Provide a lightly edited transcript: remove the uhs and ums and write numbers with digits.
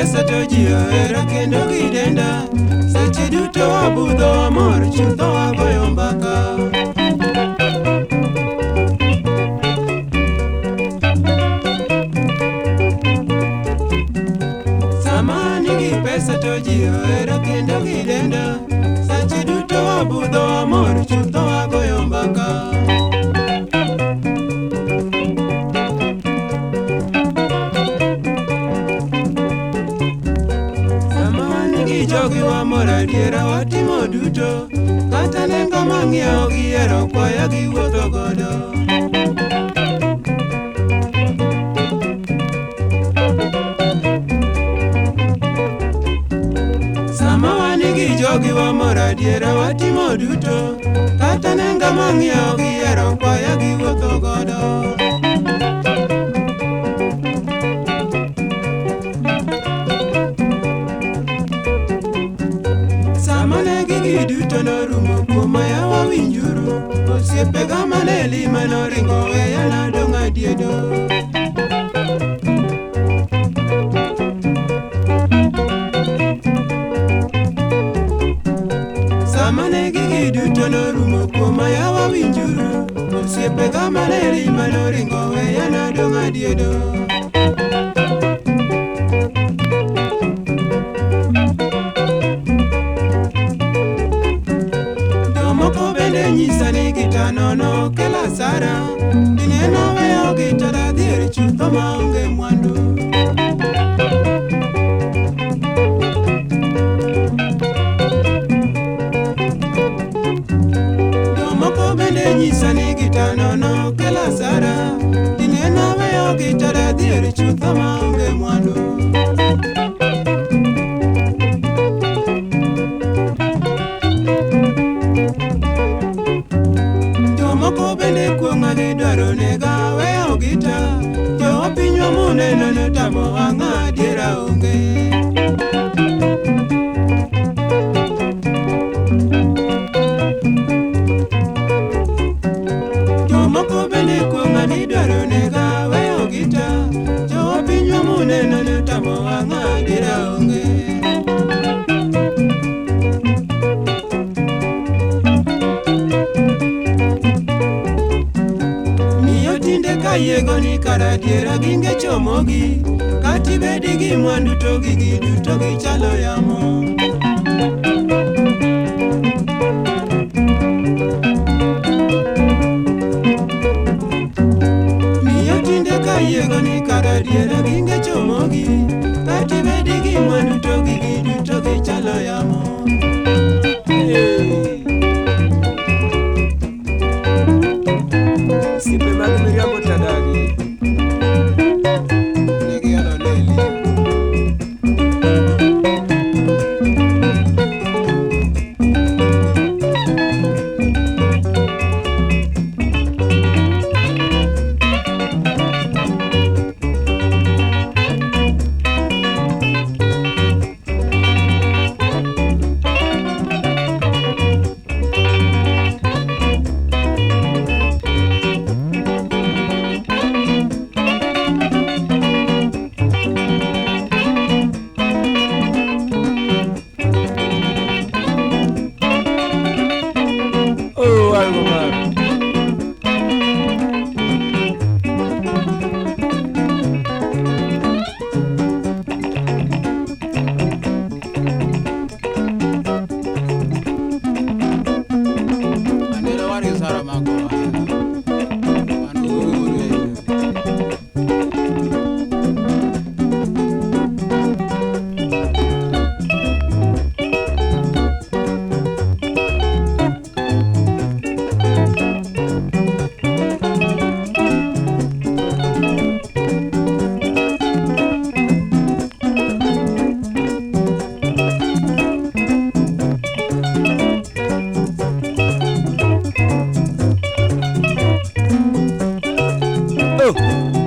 pesa to ji ohera kendo gidenda. Seche duto wabudho wamor chutho wagoyo mbaka. Sama nigi pesa to ji ohera kendo gidenda. Seche duto wabudho wamor chutho wagoyo mbaka. Jogi wamor adiera watimo duto, kata nengo mang'iewo gihero kwaya giwuotho godo. Sama wan gi jogi wamor adiera watimo duto, kata nengo mang'iewo gihero kwaya giwuotho godo. Sama ne gigi duto norumo kuoma yawa winjuru, osiepega mane lima noringo weya nadong' adiedo. Sama ne gigi duto norumo kuoma yawa winjuru, osiepega mane lima noringo weya nadong' adiedo. Nyisa ni gitanono kela asara, dineno weyo gita dadhier chutho maonge mwandu. Jomoko bende nyisa ni gitanono kela asara, dineno weyo gita dadhier chutho maonge mwandu. Jomoko bende kuong'a gidwaro nega weyo gita, jopinywa muneno notamo wang'a adiera onge. Jomoko bende kuong'a gidwaro nega weyo gita, jopinywa muneno notamo wang'a adiera onge. Kayiego ni kara adiera ginge chomogi, katibedi gi mwandu to gigi duto gichalo yamo. Miyo tinde kayiego ni kara adiera ginge chomogi, katibedi gi mwandu to gigi duto gichalo yamo. Osiepe mag miriambo tadagi. Negiolo leli. Oh, algo mar. Aneno war gi Sara mako an wuogi wuod. Oh.